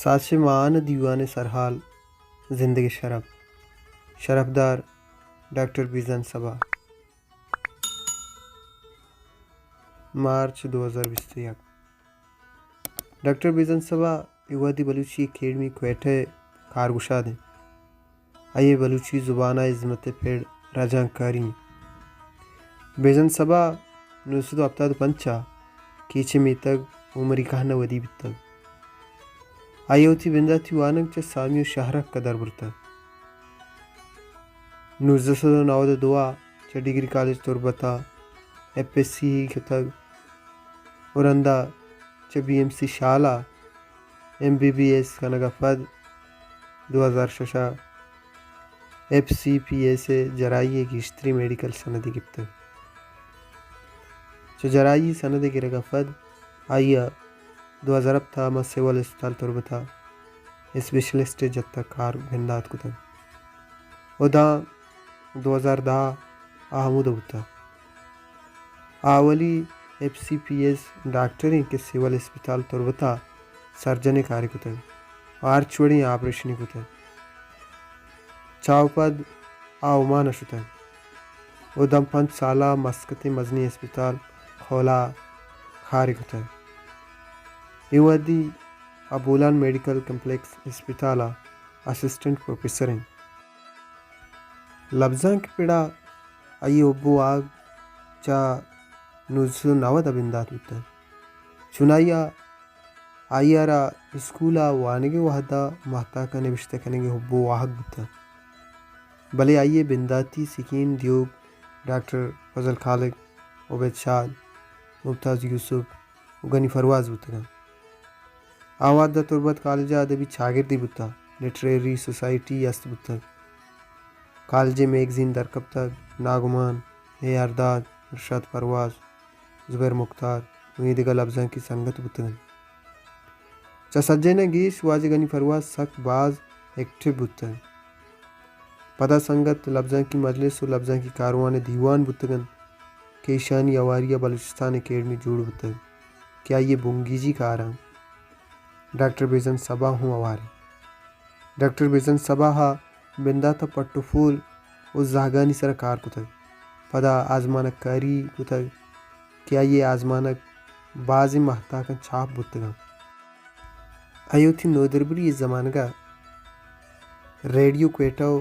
ساچ مان دیوان سرحال، زندگ شرپ، شرپدار ڈاکٹر بیزن صبا۔ مارچ دو ہزار بیست و یک۔ ڈاکٹر بیزن صبا اے وہدی بلوچی اکیڈمی کوئٹہ ءِ کارگشاد انت۔ آئی ءِ بلوچی زبان ءِ ہزمت ءِ پڑ رجانکاری انت۔ بیزن صبا نو سد و ہپتاد و پنچ ءَ کیچ ءِ میتگ عمری کہن ءَ ودی بیتگ۔ آئی ءَ وتی بنداتی وانگ چہ سامی و شہرک ءَ دربرتگ۔ نوزدہ سد و نود و دو ءَ چہ ڈگری کالج تربت ءَ ایف ایس سی کتگ و رندا چہ بی ایم سی شال ءَ ایم بی بی ایس کنگ ءَ پد دو ہزار شش ءَ ایف سی پی ایس ءِ جراحی ءِ گیشتری میڈیکل سندے گپتگ۔ چہ جراحی سند ءِ گرگ ءَ پد آئی ءَ دو ہزار ہپت ءَ ماں سول اسپتال تربت ءَ اسپیشلسٹ ءِ جتہ کار بندات کتگ و داں دو ہزار دہ ءَ ہمودا بوتگ۔ آ اولی F C P S doctor انت کہ سول اسپتال تربت ءَ سرجن ءِ کارے کتگ و ہرچ وڑیں آپریشنے کتگ۔ چہ او پد آ عمان ءَ شتگ و داں پنچ سال ءَ مسقط ءِ مزنیں اسپتال خولہ ءَ کارے کتگ۔ اے وہدی آ بولان میڈیکل کمپلیکس اسپتال ءَ اسسٹنٹ پروفیسر انت۔ لبزانک ءِ پڑ ءَ آئی ءِ حب و واہگ چہ نوزدہ سد و نود ءَ بندات بوتگ۔ چونائی ءَ آئی ءَ را اسکول ءَ وانگ ءِ وہد ءَ ماہتاک ءَ نبشتہ کنگ ءِ حب و واہگ بوتگ، بلے آئی ءِ بنداتی سکین دیوک ڈاکٹر فضل خالق، عبید شاد، ممتاز یوسف و گنی پرواز بوتگ انت۔ آ وہد ءَ تربت کالج ءَ ادبی چاگردے بوتگ، لٹریری سوسائٹی است بوتگ۔ کالج ءِ میگزین درکپتگ، ناگمان، اے آر داد، ارشاد پرواز، زبیر مختار و اے دگہ لبزانکی سنگت بوتگ انت۔ چہ سجہیناں گیش واجہ گنی پرواز سک باز ایکٹیو بوتگ۔ پدا سنگت لبزانکی مجلس و لبزانکی کاروان ءِ دیوان بوتگ انت کہ ایشانی ہواری ءَ بلوچستان اکیڈمی جوڑ بوتگ کہ آئی ءِ بنگیجی کاراں ڈاکٹر بیزن صبا ہوں ہوار انت۔ ڈاکٹر بیزن صبا ءَ بندات ءَ پٹ و پول و زہگانی سرا کار کتگ۔ پدا آزمانک کاری کتگ کہ آئی ءِ آزمانک بازیں ماہتاکاں چاپ بوتگ انت۔ آئی ءَ وتی نودربری ءِ زمانگ ءَ ریڈیو کوئٹہ و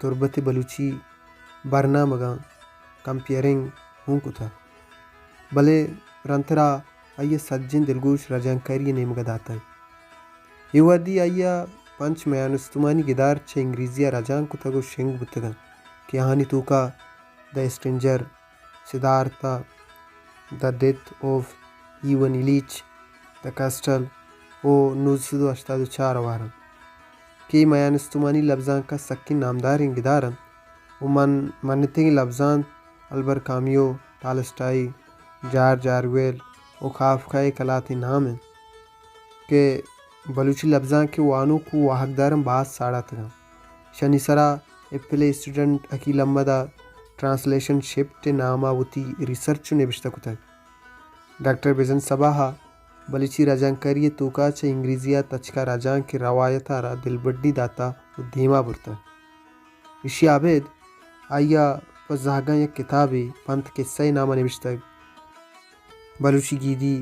تربت ءِ بلوچی برنامگاں کمپیئرنگ ہوں کتگ، بلے رندترا آئی ءَ سجہیں دلگوش رجانکاری ءِ نیمگ ءَ داتگ۔ اے وہدی آئی ءَ پنچ میان استمانی گدار چہ انگریزی ءَ رجانک کتگ و شنگ بوتگ انت کہ آہانی توکا the stranger, Siddhartha, the death of Ivan Ilyich, the castle و نوزدہ سد و ہشتاد و چار ہوار انت کہ اے میان استمانی لبزانک ءَ سکیں نامداریں گدار انت و من منتگیں لبزانت البر کامیو، ٹالسٹائی، جارج آرویل و کافکا ءِ کلاتیں نام انت کہ بلوچی لبزانک ءِ وانوک و واہگداراں باز ساڑاتگ انت۔ اشانی سرا اے پلے اسٹوڈنٹ عقیل احمد ءَ ٹرانسلیشن شفٹ ءِ نام ءَ وتی ریسرچ نبشتہ کتگ۔ ڈاکٹر بیزن صبا ءَ بلوچی رجانکاری ءِ توکا چہ انگریزی ءَ تچکا رجانک ءِ روایت ءَ را دلبڈی داتہ و دیما برتہ۔ ایشی ءَ ابید آئی ءَ پہ زہگاں یک کتابے پنت قصہ ءِ نام ءَ نبشتگ۔ بلوچی گیدی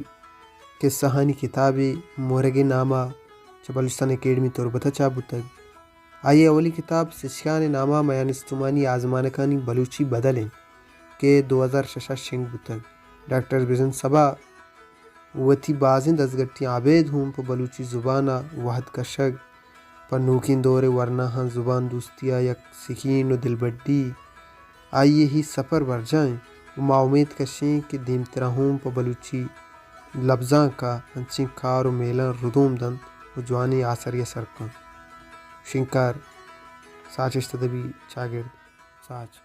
قصہانی کتابے مورگ ءِ نام ءَ چہ بلوچستان اکیڈمی تربت ءَ چاپ بوتگ۔ آئی ءِ اولی کتاب سچکان ءِ نام ءَ میان استمانی آزمانکانی بلوچی بدل انت کہ دو ہزار شش ءَ شنگ بوتگ۔ ڈاکٹر بیزن صبا وتی بازیں دزگٹیاں ابید ہوں پہ بلوچی زبان ءَ وہد کشگ، پہ نوکیں دور ءِ ورناہاں زبان دوستی ءَ یک سکین و دلبڈی آئی ءِ اے سپر برجاہ انت و ما امیت کشیں کہ دیمترا ہوں پہ بلوچی لبزانک ءَ انچیں کار و میلاں ردوم دنت و جوانیں آسرے ءَ سر کنت۔ شنگکار، ساچشت ادبی چاگرد، ساچ۔